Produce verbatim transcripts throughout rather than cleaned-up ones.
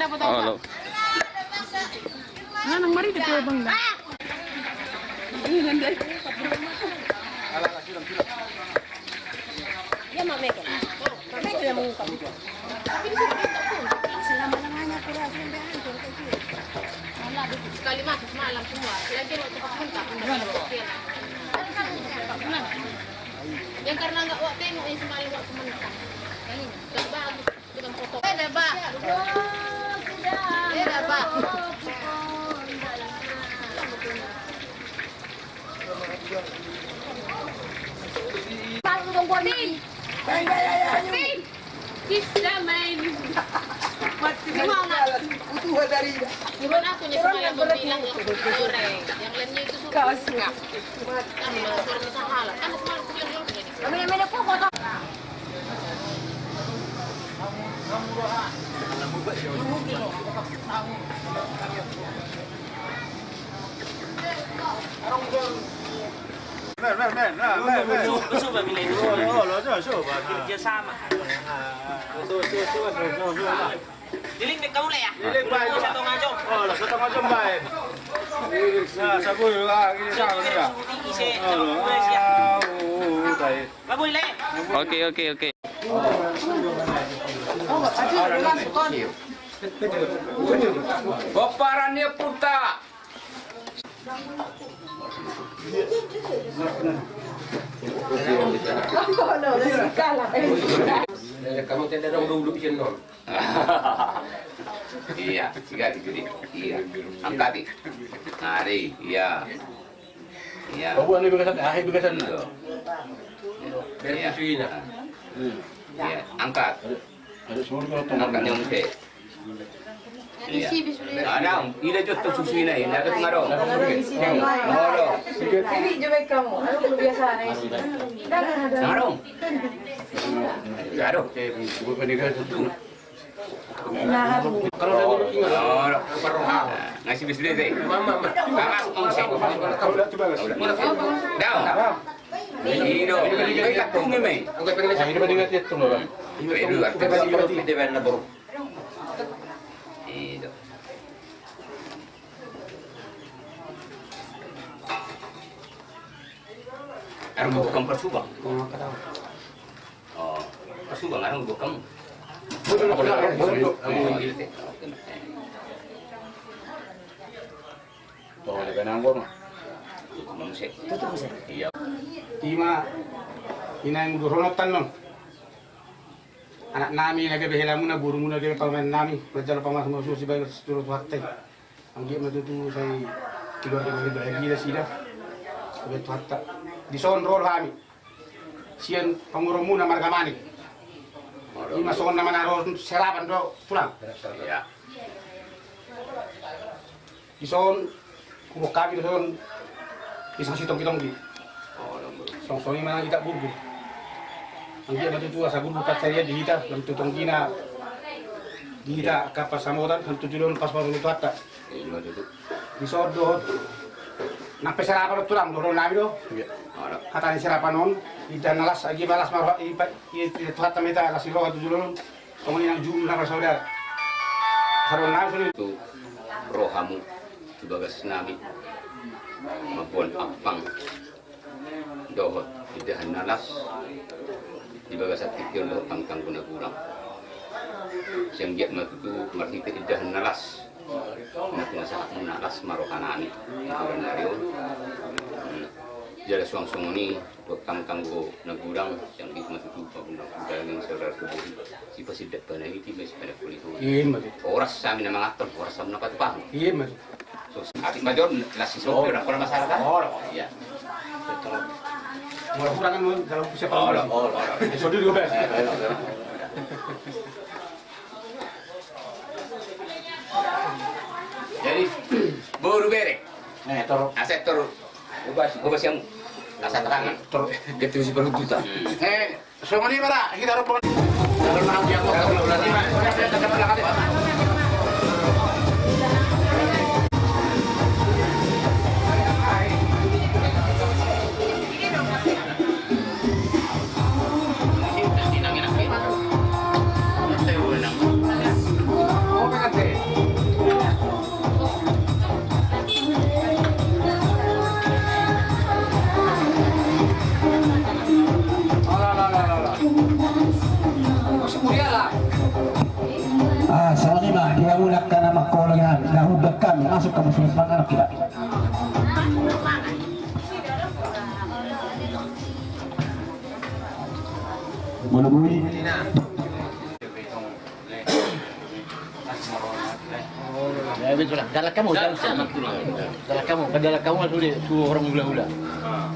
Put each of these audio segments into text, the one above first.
Olo. Nah, nang mari kita bang. Dia mau makan. Makan dia mau makan. Selama-lamanya aku rasa sampai hancur kayak gitu. Sekali masuk semalam semua. Lagi waktu pas mentah. Yang karena nggak waktu tengok yang semalam waktu mentah. Yang ini. Nggak bagus. Itu kan foto. Beda, Pak. Beda, Pak. Tin! Tin! Bisa main. Mati. Gimana? Utuh dari. Gimana aku nih semalam bilang yang goreng, yang lainnya itu suruh kasih. Kan semalam aku bilang, "Ini." Kami yang mana kok foto? Men, men, men, nah, men, men. Coba, coba, milih di sini. Oh, lo, coba, coba. Kerja sama. Coba, coba, coba, coba, coba. Diling dek kamu lah ya. Diling baik. Satu ngajom. Oh, lah, satu ngajom baik. Nah, sabu lah, ini sama ya. Ise, oh, gue siap. Oh, baik. Babu ile. Oke, oke, oke. Pomparan ni ompunta. Kamu tenda dong dulu di sini dong. Iya, tiga di sini. Iya. Angkat i. Ari, iya. Iya. Bawa ni bagasan, ah, bagasan. Iya. Biar susuina. Iya, angkat. Angkat ni muse. Ada, ida jo tu susuina, ida tu ngadong. Ngadong. Ini coba kamu, anu biasa na isi. Ngadong. Ngadong. Nah, habis. Ngasih bis dulu, teh. Mama, mama. Mama, mama. Daun. Ido. Ido. Ido. Ido. Ido. Arung bukan persubang. Oh, pas tu bang, arung gua kamu. Tuh, di penanggor. Tutup muse. Iya. Ima, ina yang udah ronot tanon. Anak nami na gabe helamuna, borumuna gabe parumaen nami, manjalo pamasumasu sibagas tu Tuhanta. Anggiat ma tutu sai keluarga na berbahagia nasida. Gabe Tuhanta. Dison ro hami. Sian pangurumonmuna marga Manik. Ima songon na manaro serapan do tulang. Iya. Dison, huboan hami dison, dison sitonggi-tonggi. Songon i ma nang hita burju. Anggiat ma tutu asa burju pansarian di hita, lam tu tonggina di hita angka pansamotan, lam tu joloan pasu-pasu ni Tuhanta. Dison dohot nang pe serapan on tulang, dohonon nami do. Hata ni serapan on, indahan na las, anggiat ma las ma, i, i, Tuhanta ma hita las ni roha tu joloan on. Songon i nang jumlah na saudara. Haron nami songon i. Tu rohamu tu bagas nami mamboan ampang dohot indahan na las di bagasan tingki on dohot tangtang guna gulang. Sai anggiat ma tutu marhite indahan na las na pinasahatmuna, las ma roha nami di bulan ari on. Jala suang songon i dohot tangtang guna gulang, sai anggiat ma tutu pagundang pagundang saudara tubuhi. Sipasindak panahiti ma sipasindak poliholi. Ima tutu. Horas hami na manganhon, horas hami na patupahon. Ima tutu. Sos, atik ma jolo las ni sopir, pola masalah kan? Iya. Murah-murah kan, kalau siapa? Olo, olo, olo. Sodiri juga. Jadi boru bere. Eh, toro. Aset toro. Gobas, gobas yang asa tangan. Toro. Dia tuh si perhuntutan. Eh, songon i ma da, hita ro. Kamu sudah semangat tidak? Molo boi. Ya, betul lah. Jalan kamu, jalan kamu. Jalan kamu, kan jalan kamu sudah tu orang hula-hula. Nah.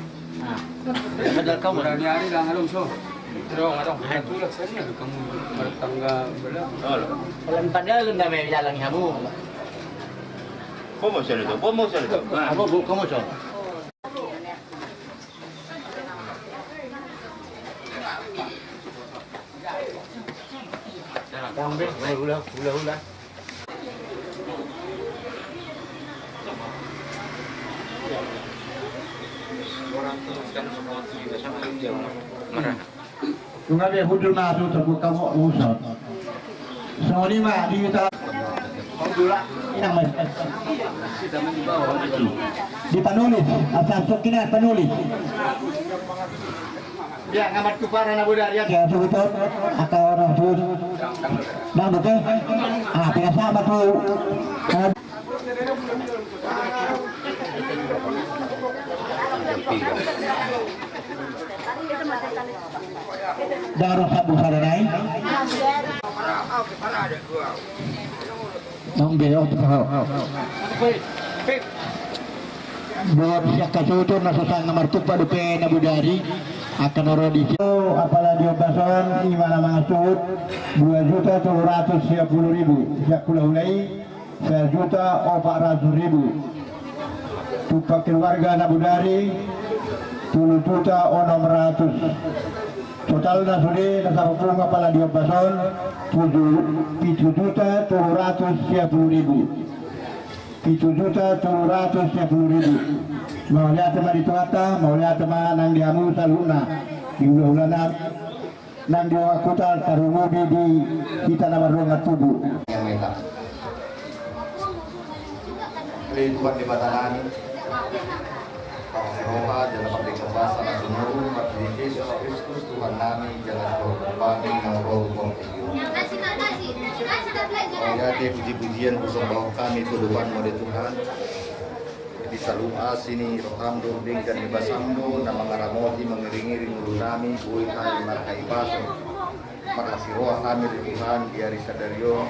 Kan jalan kamu. Berani hari lah, ngalung, so. Terus, ngalung. Nah, itu lah, saya ni, kamu bertangga belah. Kalau empat jalan, nggak ada jalan kamu. Komo sel itu, komo sel itu. Apa, Bu? Komo, so. Yang be, hula-hula. Nunga be hundul ma tu, terbuka mo urusan. Songon i ma di hita. Inang mas. Di panulis, asa sukina panulis. Ya, ngamat tu para na bodari ya. Ya, tu betul. Atau orang tu. Bang, betul. Ah, biasa apa tu? Ah. Daro sabu sada nai. Nong be, oh, oh. Buat siak kasutur na so sanga martumpak dope na bodari. Akan oro di. Apala di obason, ima na mangasuhut dua juta tolu ratus sia puluh ribu. Siak hula-hula i. Sejuta opat ratus ribu. Tu keluarga na bodari, tolu juta onom ratus. Totalna sude na sarupunga pala di obason, tujuh, pitu juta tolu ratus sia puluh ribu. Pitu juta tolu ratus sia puluh ribu. Mauliate ma di Tuhanta, mauliate ma nang di hamu saluhutna. Di hula-hula nami. Nang di waktu ta tarlumobi di hita na mardongan tubu. Ale Tuhan Debata nami, parroha jala pardenggan basa na sumurung, marhite Jesus Kristus Tuhan nami, jala Tuhan nami na ro. Mauliate puji-pujian husombahon hami tu adopanmu ale Tuhan. Di saluhut asi ni roham dohot denggan ni basam do na mangaramoti mangiring-iring ngolu nami, boi hami marhahipason. Marhasiroha hami ale Tuhan di ari sadari on.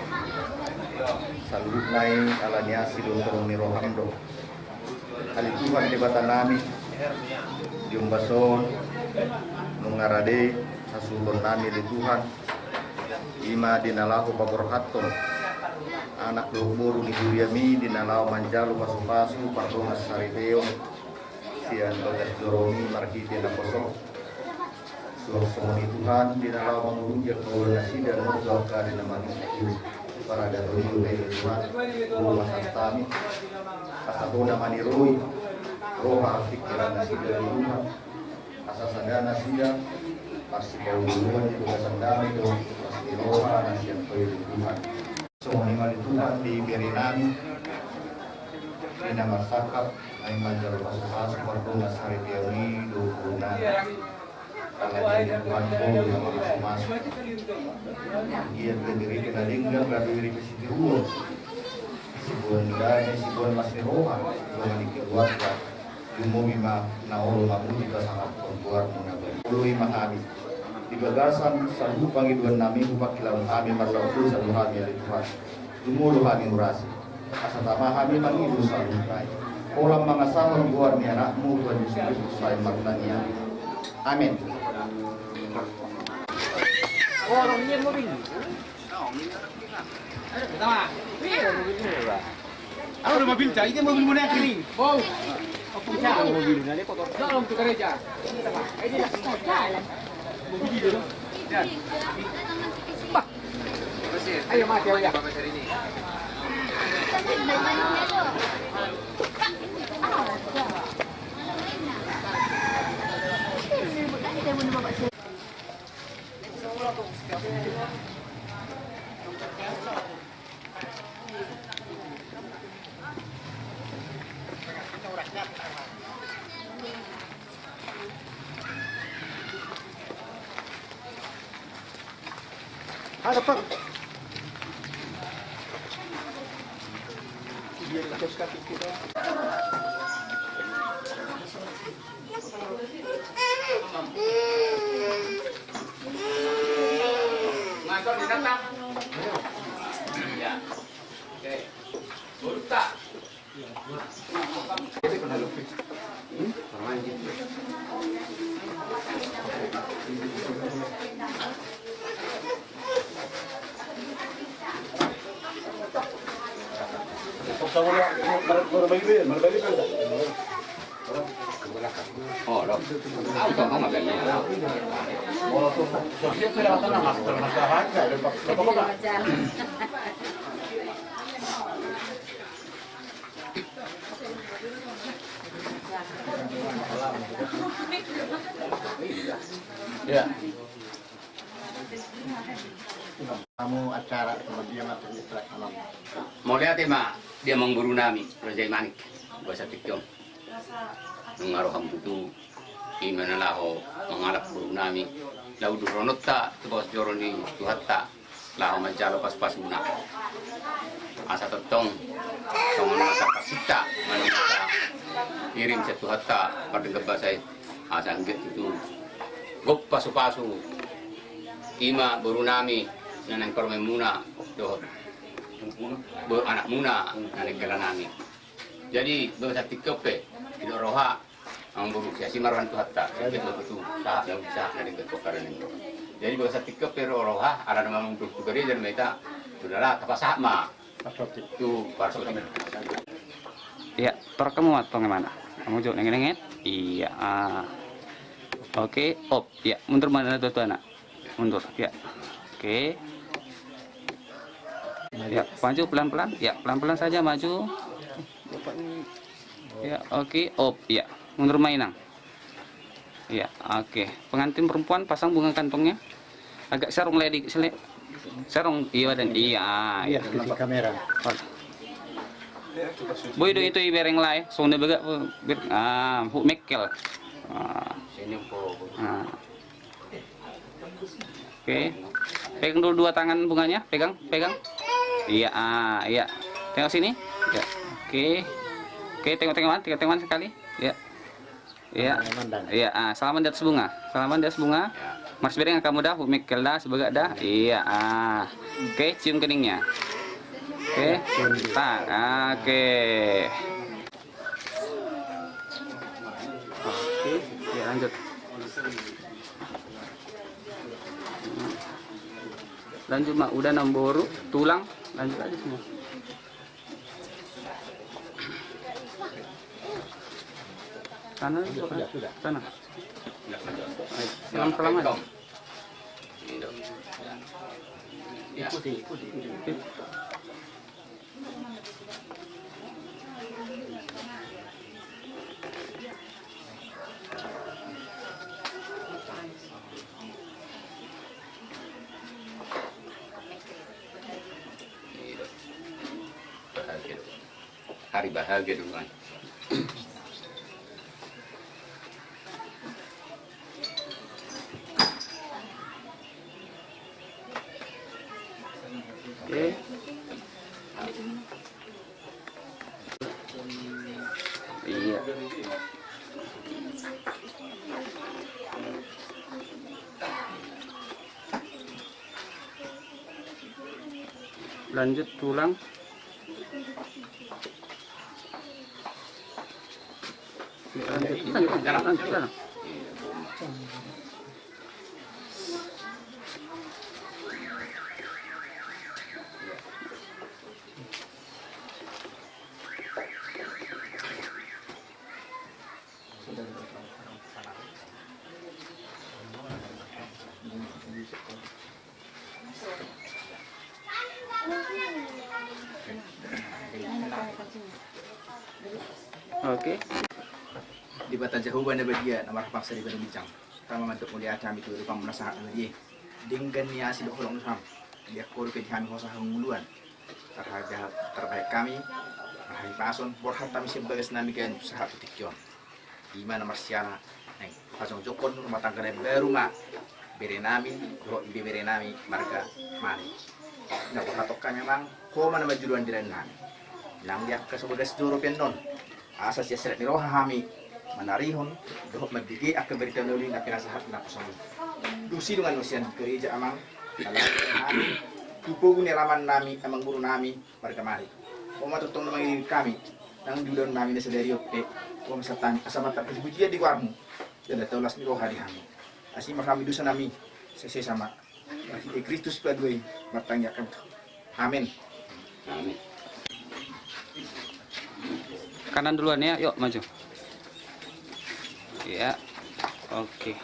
Saluhutna i ala ni asi dohot holong ni roham do. Ale Tuhan Debata nami, di ombas on nunga rade hasuhuton nami ale Tuhan. Ima di na laho paborhathon anak dohot boru ni huriami, di na laho manjalo pasu-pasu pardongansaripeon sian bagas joromi marhite naposo. Suang songon i Tuhan, di na laho mangurupi angka ulaon nasida nang tu angka ari na mangido, paradaton i ale Tuhan, boru ma hami, asa hona maniroi roha pikiran nasida ale Tuhan. Asa sada nasida marsipaulu-uluan di bagasan dame dohot ikhlas ni roha na sian Ho ale Tuhan. Songon i ma ale Tuhan di bere nami, di na marsangkap naeng manjalo pasu-pasu pardongansaripeon i dohot boru nami. Ala ni ale Tuhan Ho na mamasu-masu. Ia pe diri pe na denggan, gabe diri pe sitiruon. Siboan dame, siboan las ni roha, dongan ni keluarga. Lumobi ma na olo mamuji pasangaphon goarmu na badia. Oloi ma hami. Di bagasan saluhut pangidoan nami hupangkilahon hami marlaok dosa do hami ale Tuhan. Jumolo hami hurasi. Asa tama hami mangido saluhutna i. Holan mangasahon goar ni anakmu Tuhan Jesus Kristus sai martangiang. Amen. Aduh, mobil cai, dia mobil mana yang kering? Bau. Apa mobil mana, dia kotor. Dorong tu gereja. Ini lah. Mobil dia tu. Ya. Bah. Ayo, mati, ayo. Ada, Pak. Biar lepas kaki. Ya. Kamu acara sama dia, mata dia, sama. Mauliate ma di amangboru nami Raja i Manik, basa tikkom. Nunga roham tutu, ima na laho mangalap boru nami, laho udur rononta tu bagas joro ni Tuhanta, laho manjalo pasupasuna. Asa tongtong songon na tarpasita, manang na tairim sian Tuhanta pardenggan basa i, asa anggiat tutu gok pasupasu, ima boru nami na naeng parumaenmuna dohot bo-, anakmuna na naeng hela nami. Jadi bagasan tingki on pe, didok roha, amangboru, siasi ma roha ni Tuhanta, sai anggiat ma tutu sahat na uli, sahat na denggan tu angka na naeng ro. Jadi bagasan tingki on pe ro roha, ala na mamungka tu gareja ma hita, sudahlah, tapasahat ma tu parsotik. Iya, tor hamu ma tong, ima na. Hamu jo nenget-nenget. Iya, ah. Oke, op. Iya, mundur ma na dua-duana. Mundur, ya. Oke. Ya, maju pelan-pelan. Ya, pelan-pelan saja maju. Ya, oke. Op, ya. Mundur ma, Inang. Ya, oke. Pengantin perempuan, pasang bunga kantongnya. Agak sarung, Ledi, sele-, sarung, iya, dan iya, iya. Kasih kamera. Boi do itu ibereng lae, songon dia bagak, ber-, ah, huk mekkel. Ah. Ah. Oke. Pegang dulu dua tangan bunganya, pegang, pegang. Iya, ah, iya. Tengok sini. Ya. Oke. Oke, tengok-tengok, tengok-tengok sekali. Ya. Iya. Iya, ah, salaman di atas bunga. Salaman di atas bunga. Marsibereng angka hamu da, huk mekkel da, sibagak da. Iya, ah. Oke, cium keningnya. Oke. Tang, oke. Oke, ya, lanjut. Lanjut ma, uda, namboru, tulang, lanjut aja semua. Sana, sana. Salam-salam aja. Hari bahagia dulu kan. Oke. Iya. Lanjut tulang. Lanjut, lanjut, lanjut, lanjut. Oke. Debata Jahowa na badia, na marhapangsa di banua ginjang, tama mandok mauliate hami tu adopanmu na sahat na badia i. Denggan ni asi dohot holong ni roham, dianggo pe di hami hosa hangoluan. Tarbahen hami, tarbahen hami marhahipason, borhat hami sian bagas nami ganup sahat tu tingki on. Ima na marsiala, naeng pajongjongkon rumah tangga na baru ma bere nami dohot ibebere nami marga Manik. Na borhat hami, amang, ho ma na manjoloani di raja nami. Nang di angka so bagas joro pe annon, asa sian serep ni roha hami manarihon dohot mambege angka barita na uli na pinasahat naposo i. Dung sidung annon sian gareja, amang, na laho hami tu pogu ni alaman nami, amangboru nami marga Manik. Ho ma tongtong na mangiringi hami Nang di ulaon nami na sadari on pe, asa martangkas pujipujian di goarmu, jala taulas ni roha di hami. Asi ma hami dosa nami, sesesa ma. Marhite Kristus Paduka i martangiang hami tu Ho. Amin. Amin. Kanan duluan ya, yuk maju. Ya, oke.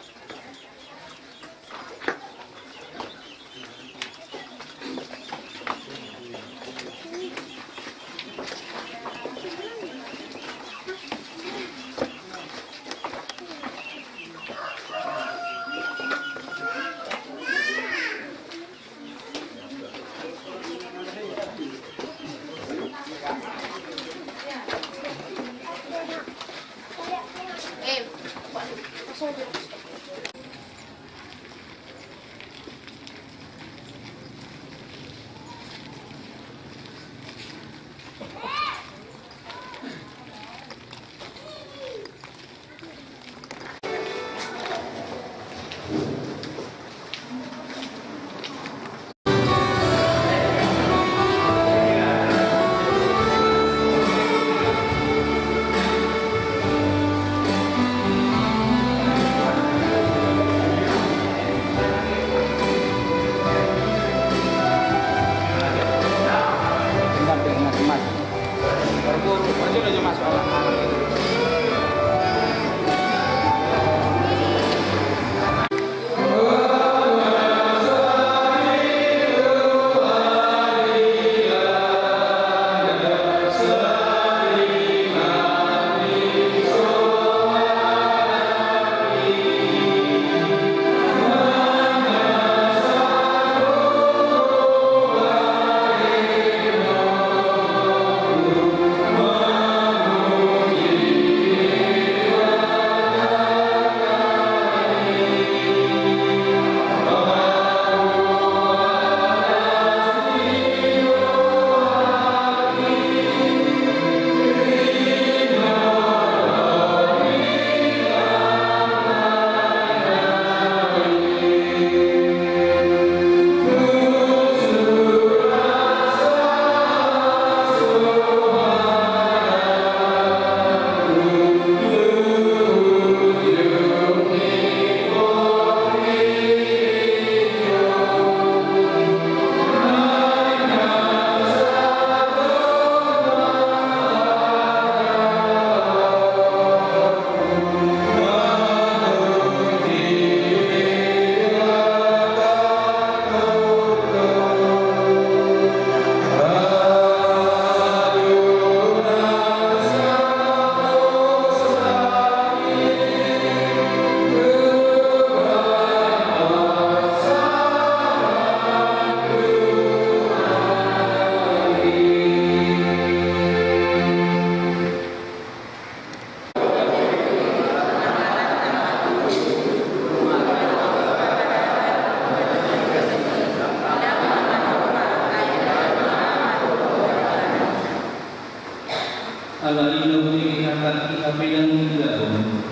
Alai na boi dihatahon i hape dang diulahon,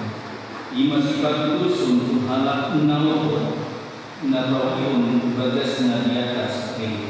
i ma sipatuduson tu halak na loho, na taolihon bagasna di atas ring.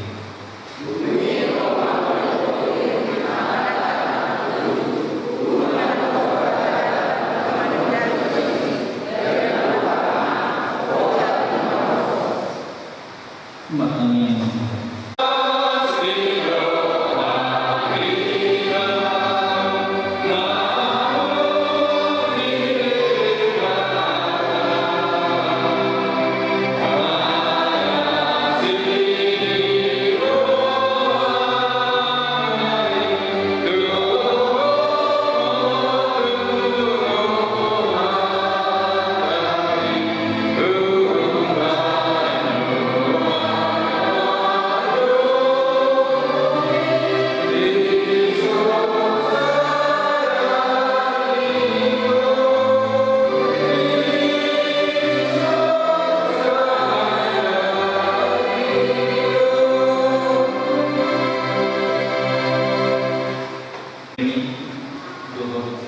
Dohot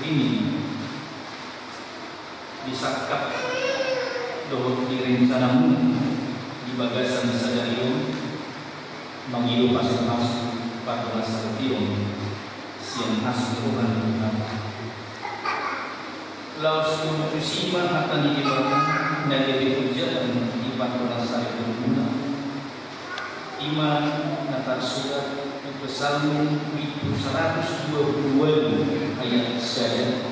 rini disangkap dohot direncanamu di bagasan sadari on, mangido pasupasu, patupasu tion. Sian asi ni roha ni Tuhanta. Laos tusi ma hata ni Debata na gabe hujahon di parhorasan ni umurmuna. I ma na tarsurat di Psalmen bindu saratus dua pulu ualu ayat sada.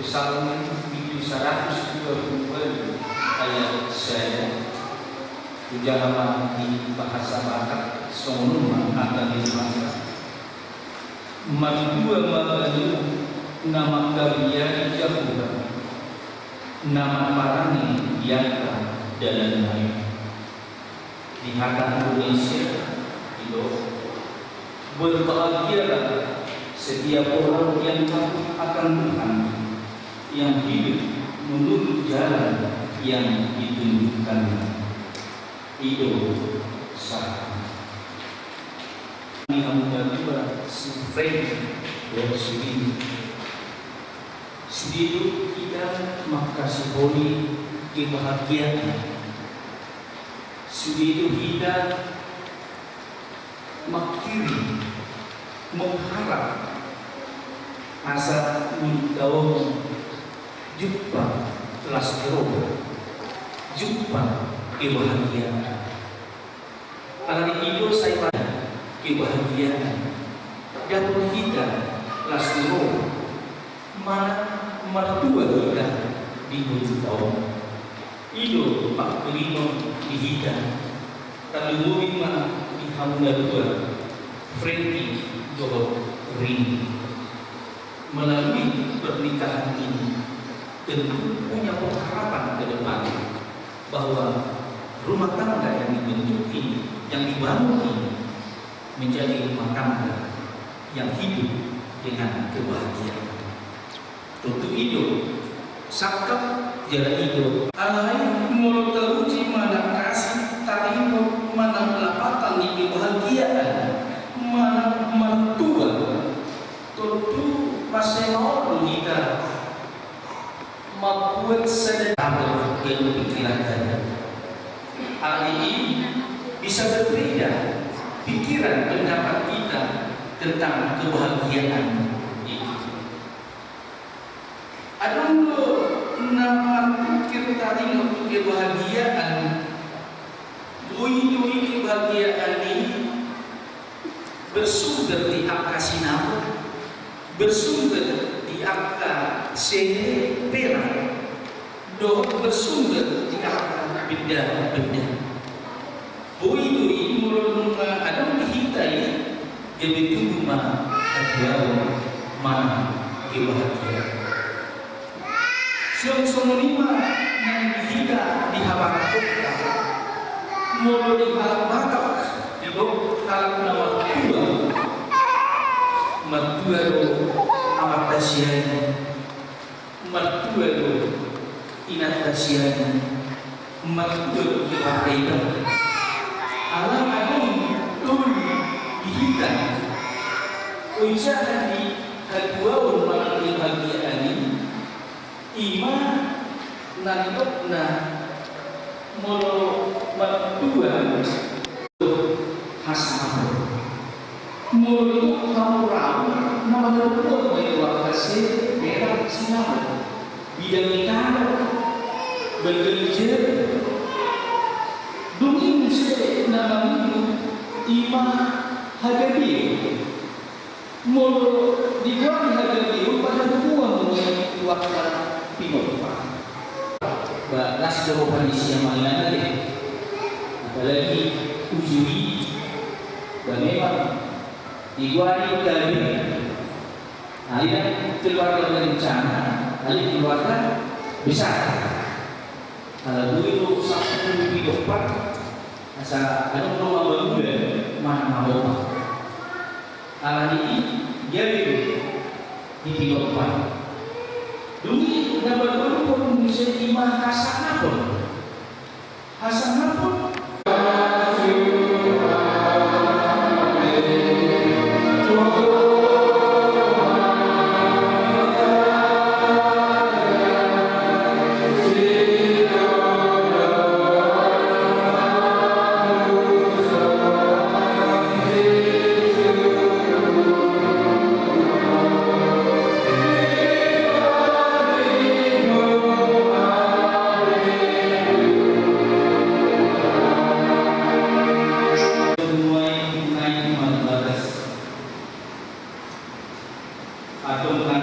Psalmen bindu saratus dua pulu ualu ayat sada. Hujaha ma di bahasa Batak, songon on ma hata ni Debata. Martua ma ganup na mangkabiari Jahowa, na marparange di angka dalanna i. Di hata Indonesia, didok, "Berbahagialah setiap orang yang takut akan Tuhan, yang hidup menurut jalan yang ditunjukkan-Nya." I do sahat. Ni hamu na dua si Freddy dohot si Dini. Sude do hita mangkasihoni kebahagiaan. Sude do hita mangkirim, mengharap asa ngolunta on jumpa las ni roha, jumpa kebahagiaan. Alani i do sai pada kebahagiaan dapot hita las ni roha manang martua hita di ngolunta on. I do pangkirimon di hita. Tarlumobi ma di hamu na dua, Freddy dohot Rini. Melalui pernikahan ini, tentu punya pengharapan ke depan bahwa rumah tangga yang dibentuk ini, yang dibangun ini, menjadi rumah tangga yang hidup dengan kebahagiaan. Tontu i do sangkap jala i do. Alai molo taruji manang asi taringot manang lapatan ni kebahagiaan manang martua, tontu mansai maol do hita mambuat sada tabel dalam pikiran tadi. Alani i bisa berbeda pikiran pendapat kita tentang kebahagiaan itu. Adong do na marpikir taringot tu kebahagiaan, boi do i kebahagiaan i bersumber di angka sinamot, bersumber di angka sehena, perak, dohot bersumber di angka benda-benda. Boi do i molo nunga adong di hita i, gabe tubu ma hatuaon manang kebahagiaan. Songon i ma nang di hita di habarakon. Molo di halak Batak, didok halak na martua. Martua do amanta sian i, martua do inanta sian i, martua do keluarga i. Alana adong tondi di hita. Oi, sahat di hatuaon manang kebahagiaan i. I ma na nidokna molo martua hasangapon. Molo nidok hamu raun na mangadopi ma i tu angka sehena, perak, sinamot, bidang ni tano, bagarijari. Dung i muse na mangido i ma hagabeon. Molo digoari hagabeon, pahadungoan do i tu angka pinompar. Ba las do roha ni siamanginana be. Apalagi uju i, ba memang digoari gabe. Alai keluarga berencana, alai keluarga besar. Ala boi do sampulu pinompar, asa adong do mambangun manang maropa. Alani i gabe do di pinompar. Dung i na paduahon muse i ma hasangapon. Hasangapon.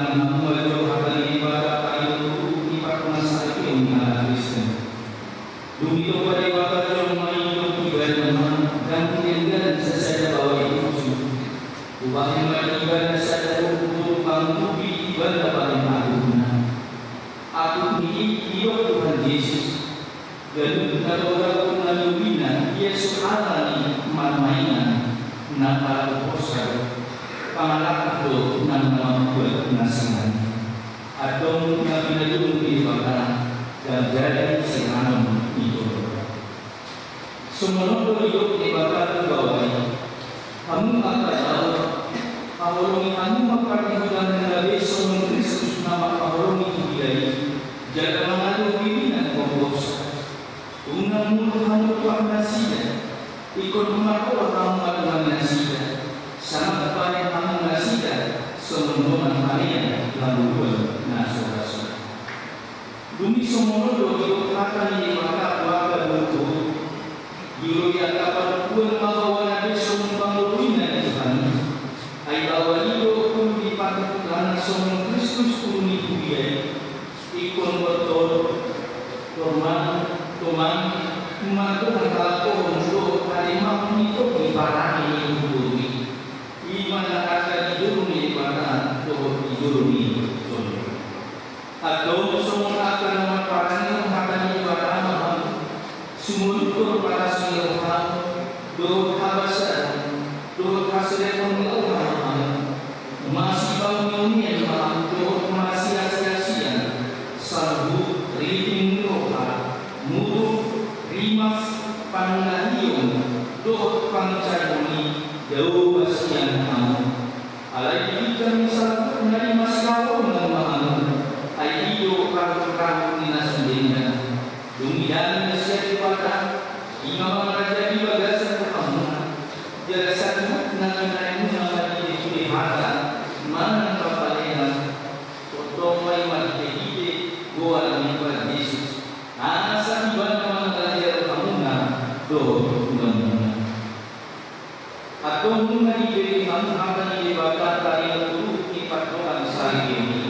Naung manjou hata ni Debata paringot tu di parpangasa i on ni halak Kristen. Dung i do Debata jolma i didok ibana ma, dang denggan sasada bawai pusu. Hubahen ma di ibana sada boru pangurupi ibana bahen aturna. Atur ni i didok Tuhan Jesus. Ganup na paulakon na niulina ia so ala ni marmaingan, na pala huposa do, pangalangkap do nang na mambuat na singanon. Adong na pinadomu Debata, dang jadi singanon ni jolma. Songon on do didok Debata tu bawai. Hamu angka daoh, haholongi hamu ma partingkian na gabe songon Kristus na mangkaholongi huria i, jala mangadopi dirina tu pambosa. Unang muruk hamu tu nasida, ingkon marroha hamu ma tu nasida, sanga bahen hamu nasida songon dongan halean na buluan na so ra sogot. Dung i songon on do didok hata ni Debata tu angka boruboru. Dioloi angka parompuan ma baoa na be songon pangoloina di Tuhan i. Ai baoa i do ulu ni partingkian songon Kristus ulu ni huria i. Ingkon botul, tomang, tomang, ma Tuhan palakohon do harimang ni topi parani ni boru i. I ma na arta di jolo ni Debata dohot di jolo ni jolma. Adong songon angka na marparani hata ni Debata ma hamu, sumoluk do parasinion hamu, dohot habasaon, dohot haselepon ni roha ma hamu. Masipauni-unian ma hamu dohot masiasi-asian, saluhut riting ni roha, muruk, rimas, pangulahion, dohot panginsaion i, dao basian hamu. Alai di ginjang ni saluhutna i masihaholongan ma hamu, ai i do rahut-rahut ni na so denggan. Dung idalan ni sian Debata, i ma mangarajai di bagasan rohamuna. Jala saluhutna binahenmuna ma di hita hata manang pambahenan. Tongtong ma i marhitehite goar ni Tuhan Jesus, asa ibana mangarajai rohamuna dohot ulaonmuna. Antong nunga dibege hamu hata ni Debata taringot tu di pardongan saripeon i.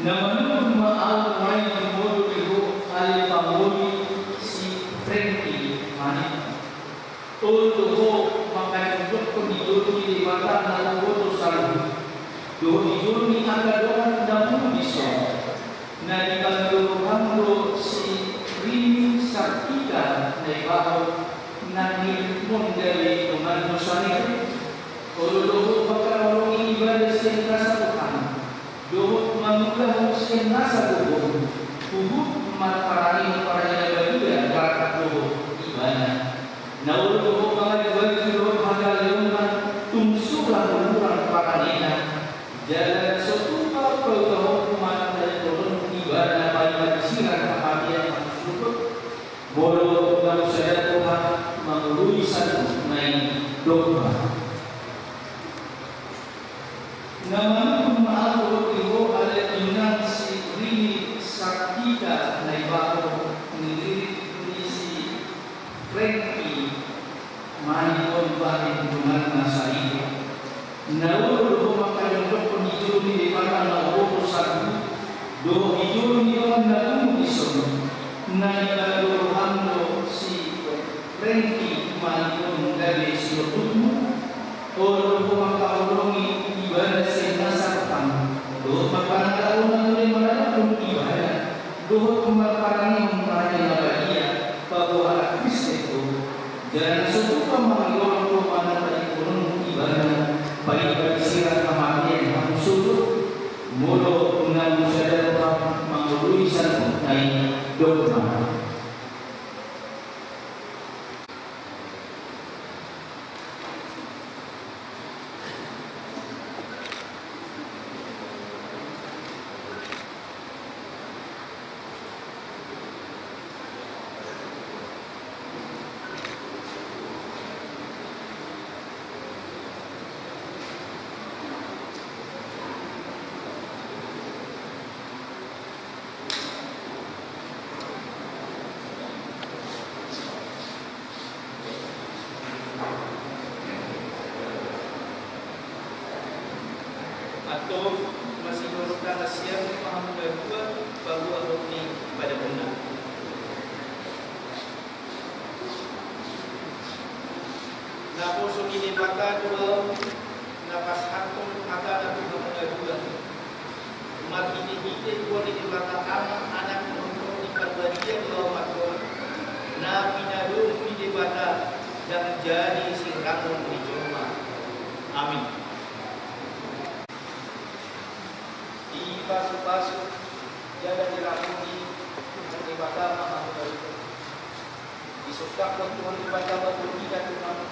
Na manurung ma ahu nuaeng jumolo di ho ale pangoli si Frankie Maneta. Olo do ho mangkajongjonghon di jolo ni Debata na umboto saluhut, dohot di jolo ni angka dongan na pungu dison. Na dipangido roham do si Rini Sartika Naibaho, na ngirit mon gabe dongan dosa ni. Olo do ho mangkaholongi ibana sian nasa roham, dohot mangula ho sian nasa gogo, huhut marparani parani na badia rap dohot ibana. Na olo do ho mangajuaju dohot hagaleonna, tung sura hurang paranina. Jala na so tupa paulahonku ma tariponon ibana paima di siran hamatean hasusuton. Molo na husada roha mangoloi saluhutna i, dok ma. Na manurung ma ahu dohot di ho ale inang si Rini Sartika Naibaho, ni lirik ni si Frankie Maneta on bahen donganna saripeon. Na olo do ho mangkajongjonghon di jolo ni Debata na umboto saluhut, dohot di jolo ni dongan na pungu dison. Na dipangido roham do si Frankie Maneta on gabe sinondukmu. Olo do ho mangkaholongi ibana sian nasa roham, dohot marpanangkahon na mule maradophon ibana, dohot marparanihon parani na badia, paboa anak Kristen ho. Jala na so tupa mangidolok do manang tariponon ibana paima di siran hamatean hasusuton. Molo na husada roha mangoloi saluhutna i, dok ma. Nasiam ma hamu na dua paboahon ni padamuna. Naposo ni Debata do ahu, na pasahathon hatana tu hamu na dua. Marhitehite goar ni Debata Ama, Anak dohot Tondi Parbadia do ahu mandok, na pinadum ni Debata, ndang jadi sirangon ni jolma. Amin. Dipasupasu jala dirapoti Tuhan Debata ma hamu na dua. Disungkaphon Tuhan Debata ma tondina tu hamu,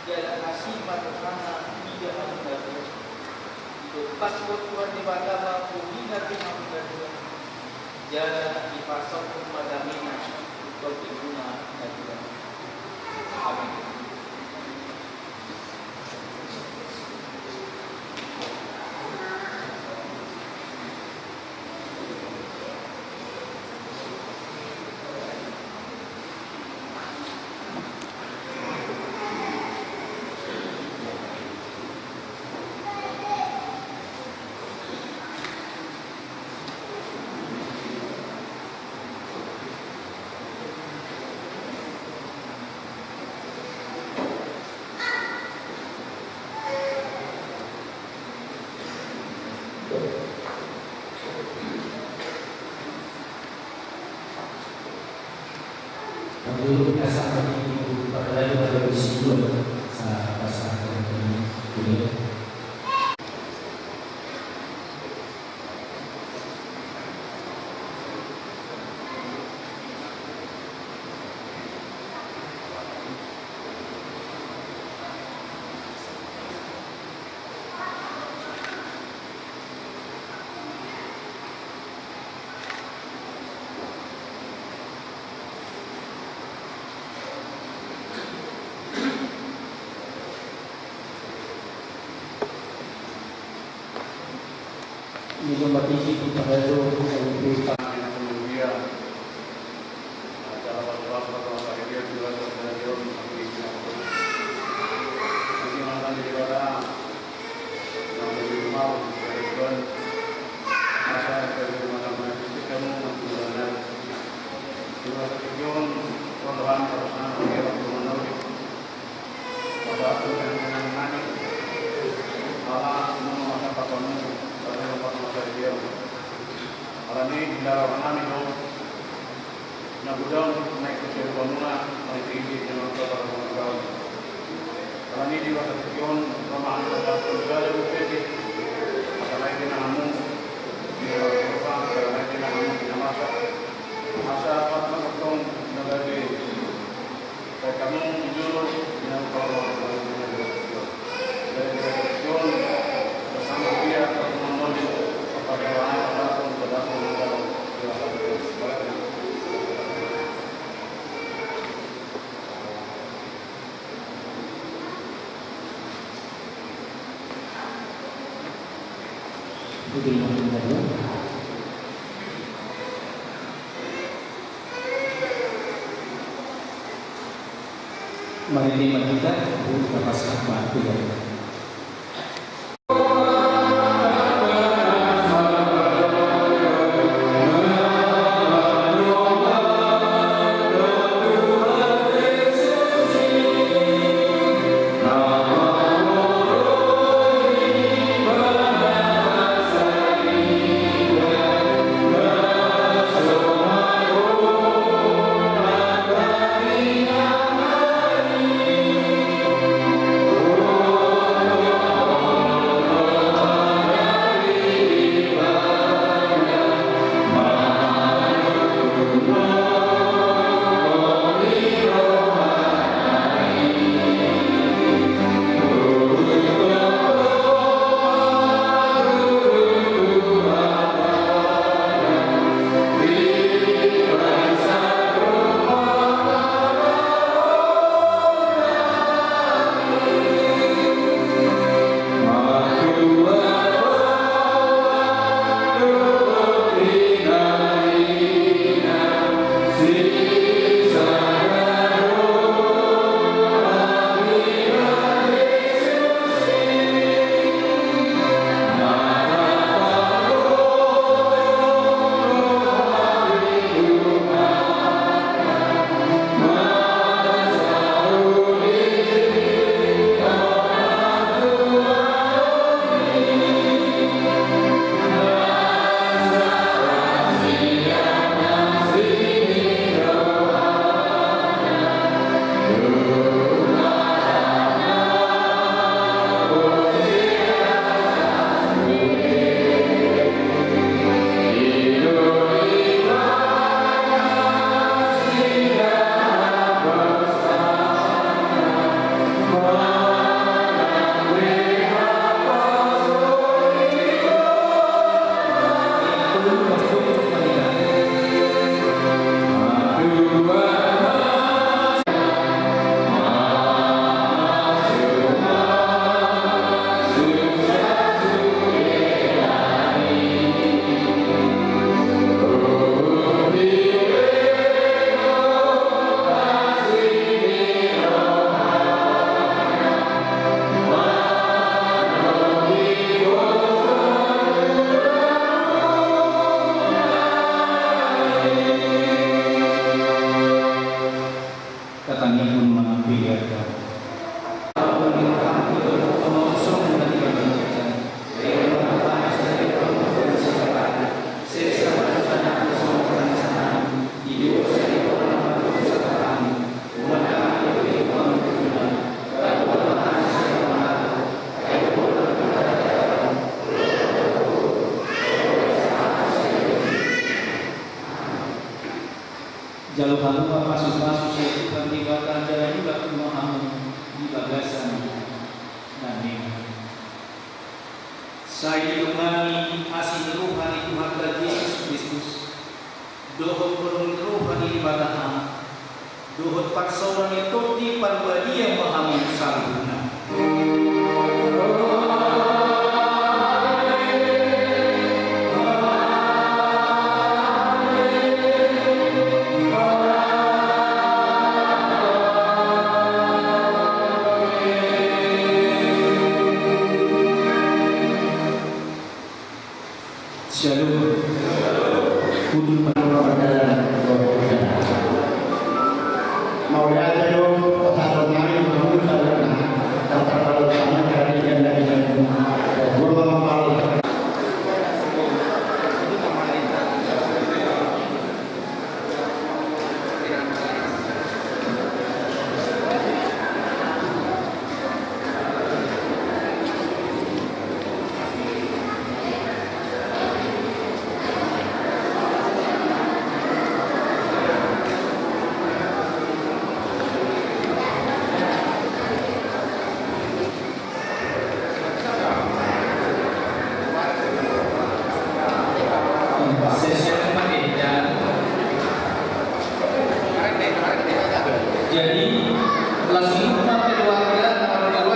jala asi ma rohana mida hamu na dua. Didompakhon Tuhan Debata ma tondina tu hamu na dua, jala dipasahat ma damena tu tondimuna na dua. Amin. Alani di dalam nami do na godang naik ke siarupanmuna, naik tinggi dengan kota rumah kau. Alani di masa tinggi on, rumah anak kota pun segala bukti. Alani di namu, di rumah, alani di namu, di masa. Masa apa tentang negara. Mari, mari kita buka pasang batu ya. Jalo hamu ma pasupasu sian Tuhan Debata jala mulak ma hamu di bagasan na denggan. Sai didongani asi ni roha ni Tuhanta Jesus Kristus, dohot holong ni roha ni Debata Ama, dohot parsaulian ni Tondi Parbadia ma hamu saluhutna. Shalom. Hudul. Mauliate do, otak do nari, mauliate do, otak do nari. Jadi, langsung ma keluarga nomor dua.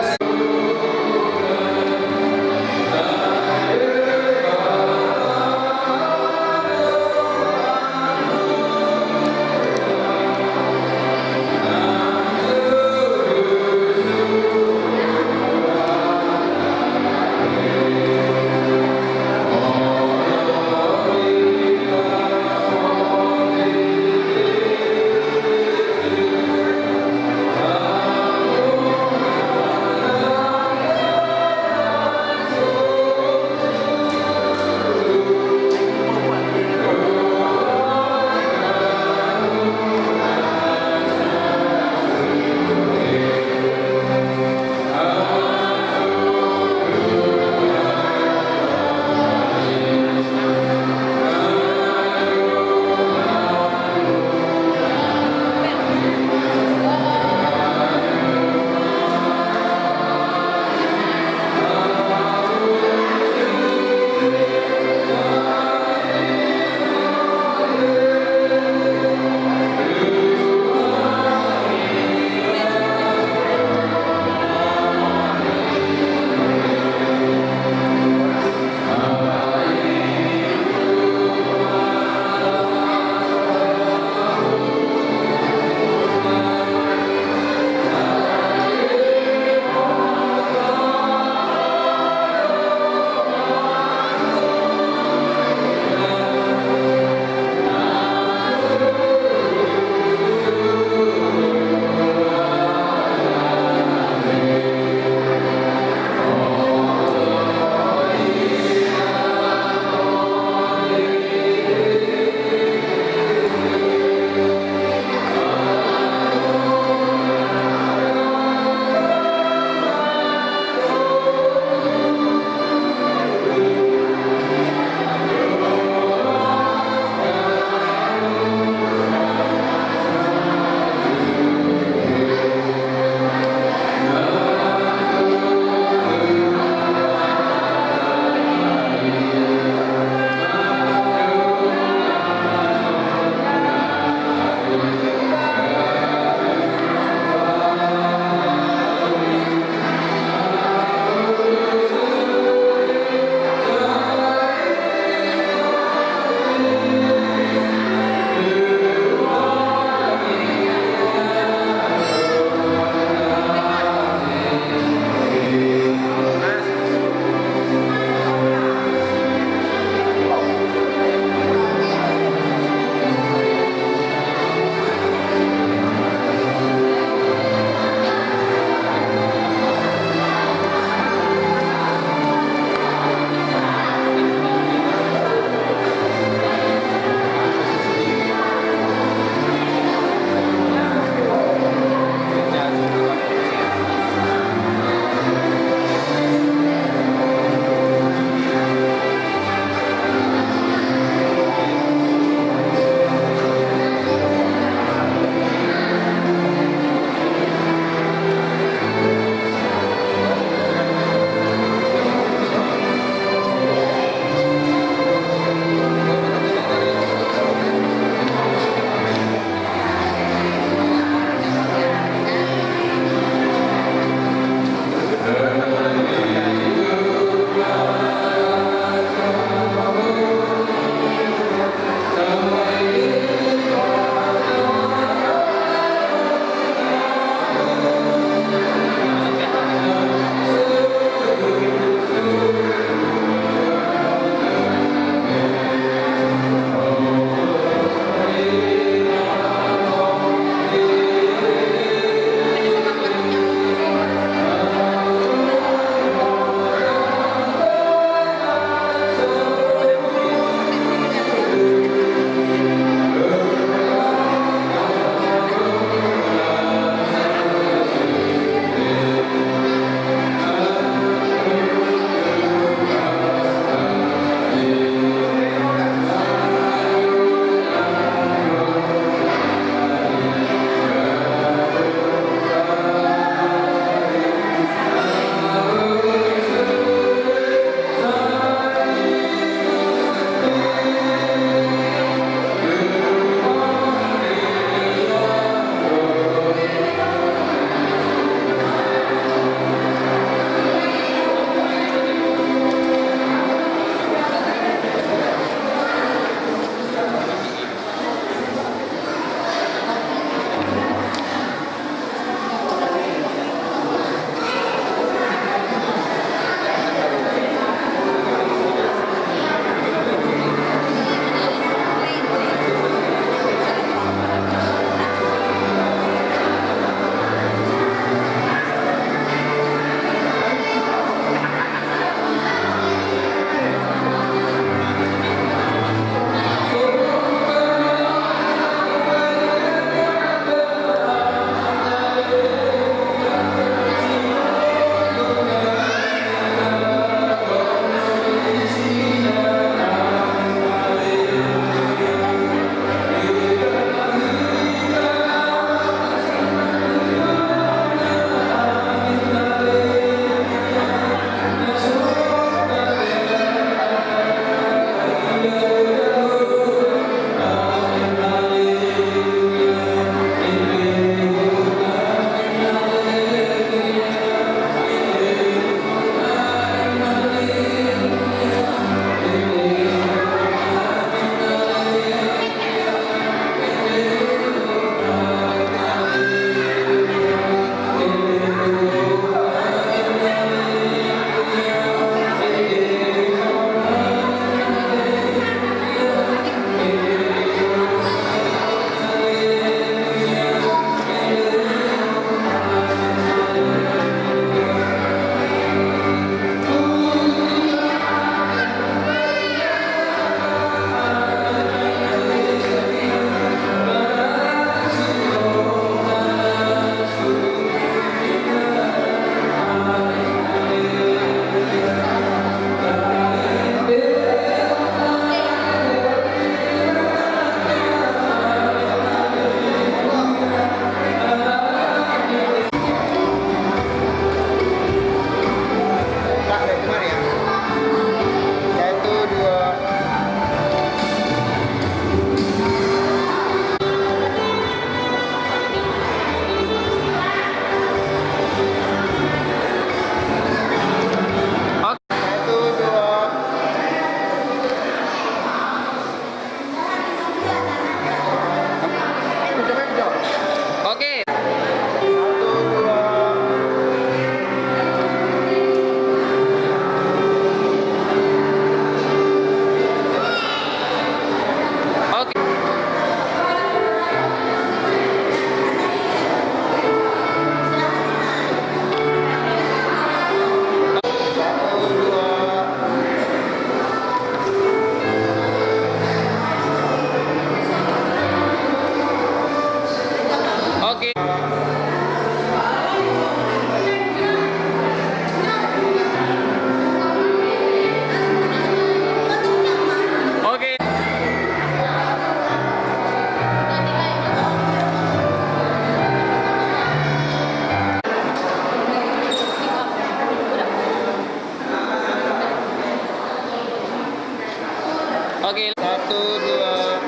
Oke. Satu, dua.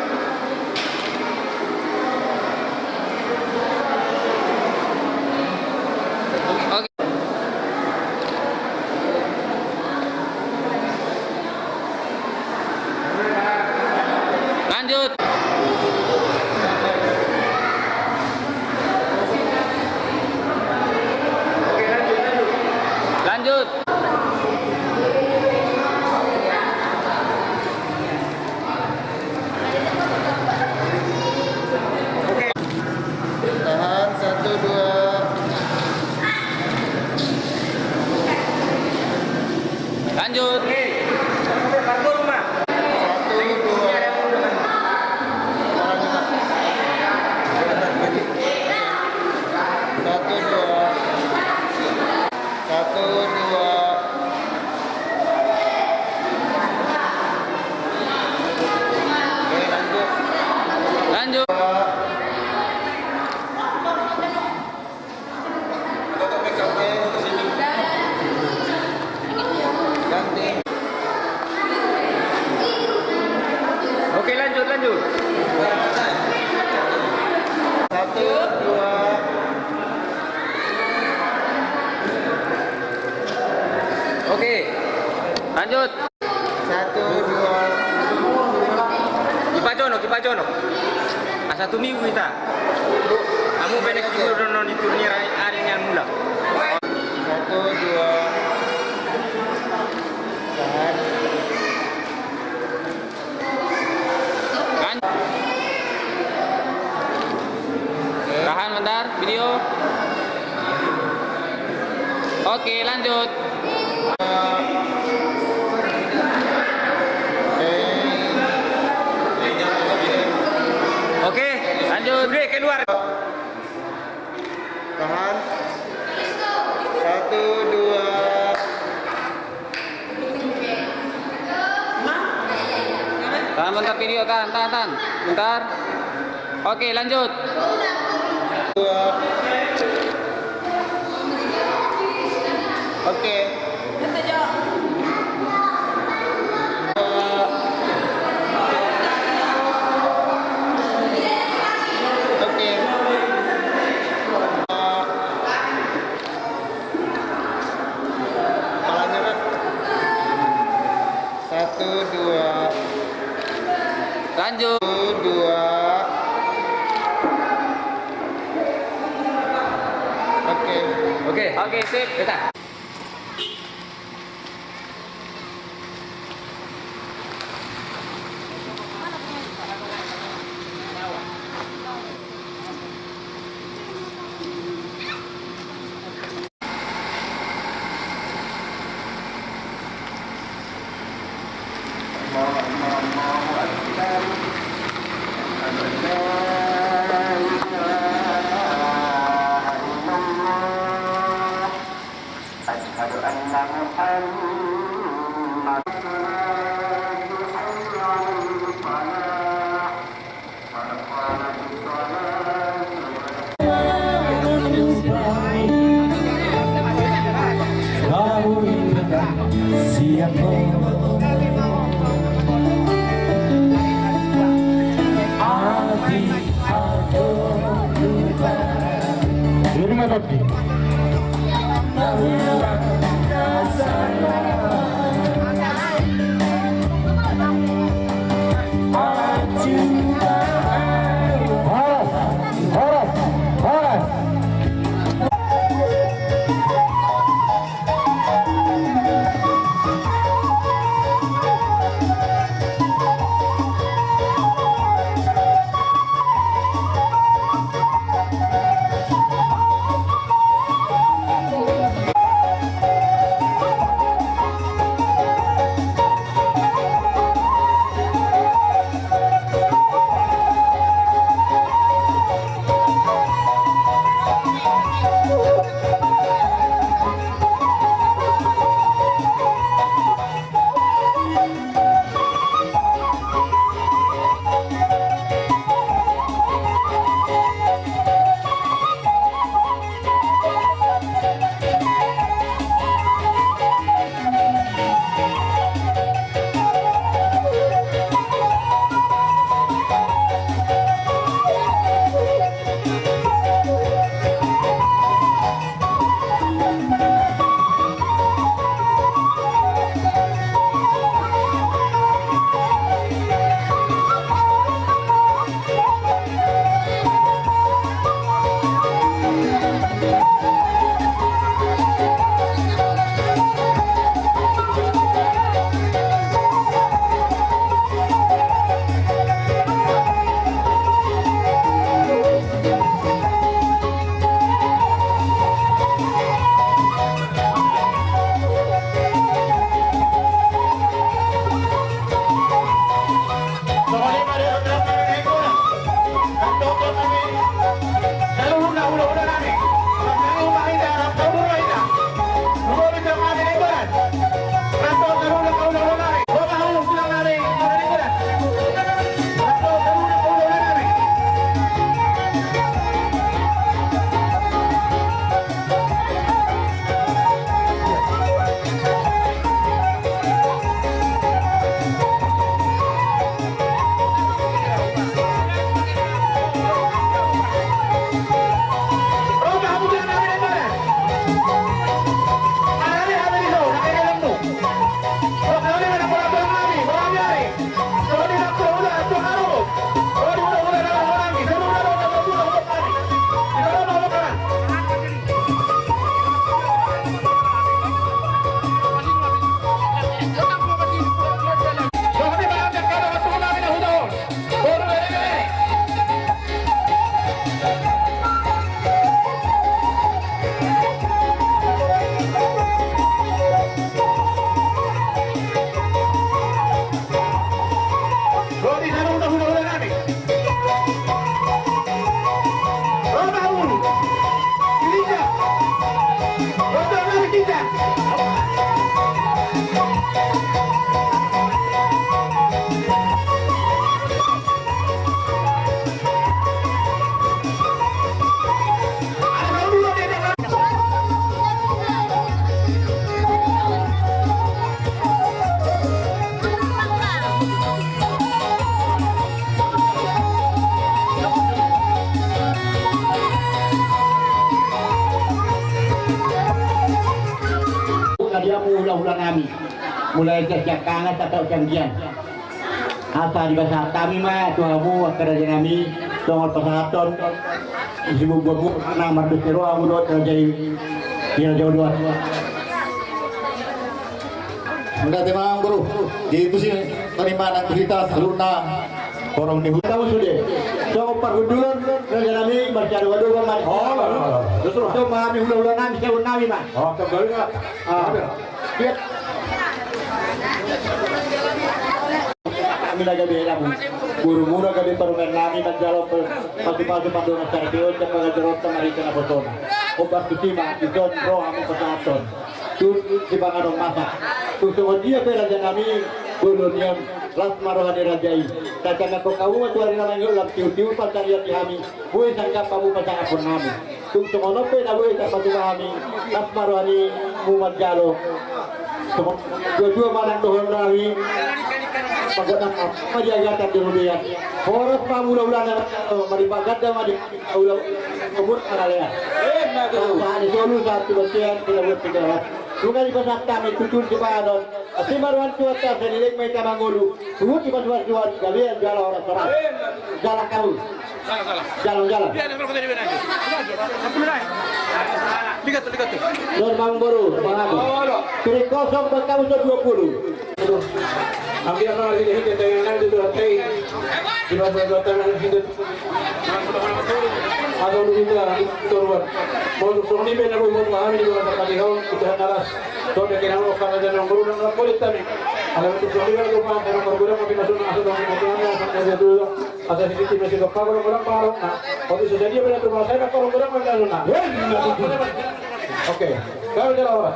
Oke. Lanjut. Lanjut. Tahan, satu, dua. Lanjut. Satu, dua. Satu, dua. Satu, dua. Oke, lanjut. Lanjut. Oke, lanjut, lanjut. Satu, dua. Oke, lanjut. Satu, dua. Kipajonok, kipajonok. Asa tumigu hita. Hamu pe na kipajonok di turnir ari, ari nian mula. Satu, dua. Tahan. Kan? Tahan bentar, video. Oke, lanjut. Oke, lanjut. Udah, keluar. Tahan. Satu, dua. Tahan bentar video, tahan, tahan, tahan. Bentar. Oke, lanjut. Dua. Oke. Oke. Kepalanya, Pak. Satu, dua. Lanjut. Satu, dua. Oke. Oke. Oke, sip. Kita. أشهد أن محمدا رسول الله. حي على الفلاح. قد قامت الصلاة. Siap. Ati. Mulai siangkangan sahat tu sianggian. Asa dipasahat hami ma tu hamu angka raja nami, songon pasahaton. Di sibubuanmu na mardosa roha hamu dohot raja i, di raja on dohot. Mendate ma amang boru. Di tusi tadi manang berita saluhutna. Horong ni huta. Tahu sude. Songon parhundulon raja nami marsiadopadopa ma. Oh, terus, terus. Songon hami hulahula nami, siamun nami ma. Oh, kembali ma. Ah. Iya. Hami na gabe inang borumuna, gabe parumaen nami manjalo pasupasu, pandongan saripeon, sian pangajaronta marhite naposona. Hombar tusi ma dison ro hamu pasahathon. Tu sipanganon masak. Tung songon dia pe raja nami, bolon i on, las ma roha ni raja i. Tatangiangkon hamu ma tu ari na mangihut lam tiurtiur pansarian di hami. Boi sangkap hamu pasangaphon nami. Tung songon on pe na boi tarpatupa hami, las ma roha nimu manjalo. Songon tuatua manang dohonon nami, pagodang ma di agatan di robean. Horas ma hamu hulahula na, maripaganda ma di hula umur na lean. Sahat ni solu sahat tu bontean, pinabuat pigaras. Nunga dipasahat hami tutu sipanganon. Asi ma roha ni Tuhanta, sai leleng ma hita mangolu. Suhut dipasupasu Tuhan, gabe jala horas-horas. Jalang hamu. Jalang, jalang. Lihat, lihat, lihat, lihat. Lihat, lihat. Don amang boru, mangaku. Piring kosong buat kamu sedua puluh. Aduh. Ambil apa lagi deh, kita yang ada di luar teh. Di luar, luar tanah, di situ. Atau lu juga, di luar. Mau duduk di mana, mau, mau, mau, di luar, tempat di hall, kita naras. Songon dia kena mau, karena dia nongkrong, nongkrong, kulit tadi. Ada untuk songon dia, lupa, ada nongkrong, kuda, mau pindah, songon, asal, songon, songon, songon, songon, songon, Asa sisi tim masih ke pagolo-golo parok na. Kau bisa jadi apa tu masa na pagolo-golo parok na. Oke. Kau jalan orang.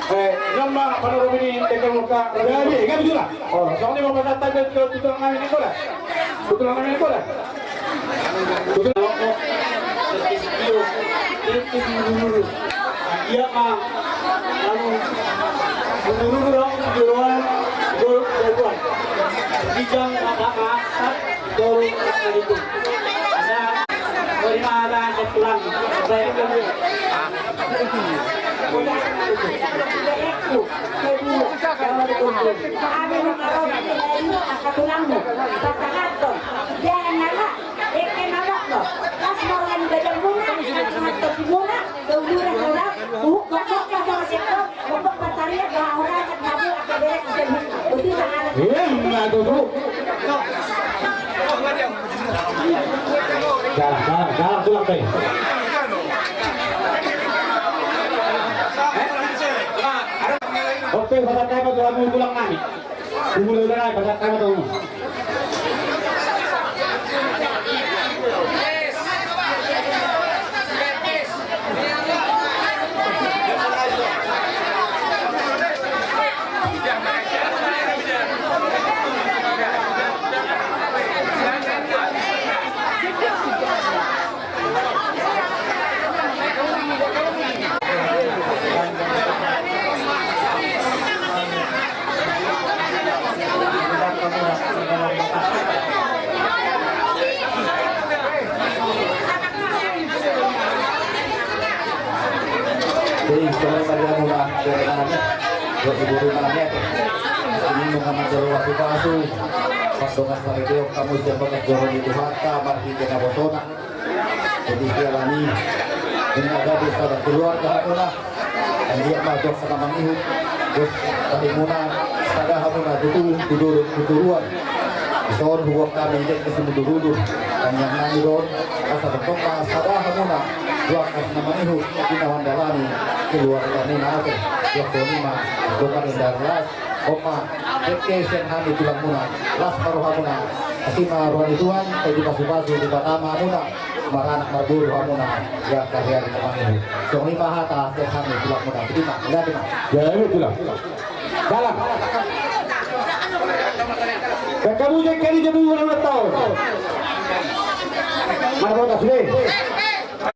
Eh, nama pada Robin ini tekan muka. Jadi, kan betul lah. Oh, soalnya mau kata tadi ke tulang nami ini boleh. Tulang nami ini boleh. Tulang. Iya, Pak. Kamu menurut orang di luar, di luar. Kijang mata masak tolu kali itu. Ada lima ada tulang. Saya itu. Tulangmu. Pasangan. Jangan nala. Eke nala. Pas mau lagi badan muna, muna, keuluran orang. Buka sok kasar sektor. Iya, nah, tutu. Jalang, jalang, jalang, tulang, teh. Oke, pasahat hami tu hamu tulang nami. Tulang nami, pasahat hami tu hamu. Jadi, sore tadi aku lah, dari mana nih? Buat ibu rumah nih. Ini mau sama jero waktu palsu. Pas dong, pas lagi dia, kamu siapa kan jero di Tuhan, kamar di tengah botona. Jadi, dia lani. Ini ada di sada keluarga, aku lah. Anggiat ma tu angka na mangihut, dos tarimuna, sada hamuna tutu, tu toru, tu toruan. Dison huboan hami dengke simudurudur, tangiang nami do on, asa tongtong ma sada hamuna, tu angka na mangihut, di na mandalani keluargamuna ate, tu angka ni ma, tu angka ni daras, on ma, dengke sian hami tulangmuna, las ma rohamuna, asi ma roha ni Tuhan, sai dipasupasu Debata ma hamuna. Maranak marboru hamuna, ia karya di na mangihut. Songon i ma hata sian hami tulangmuna. Terima, terima. Jadi, tulang. Jalang. Kakamu jadi kali jadi ulang tahun. Mana kau tak sudah?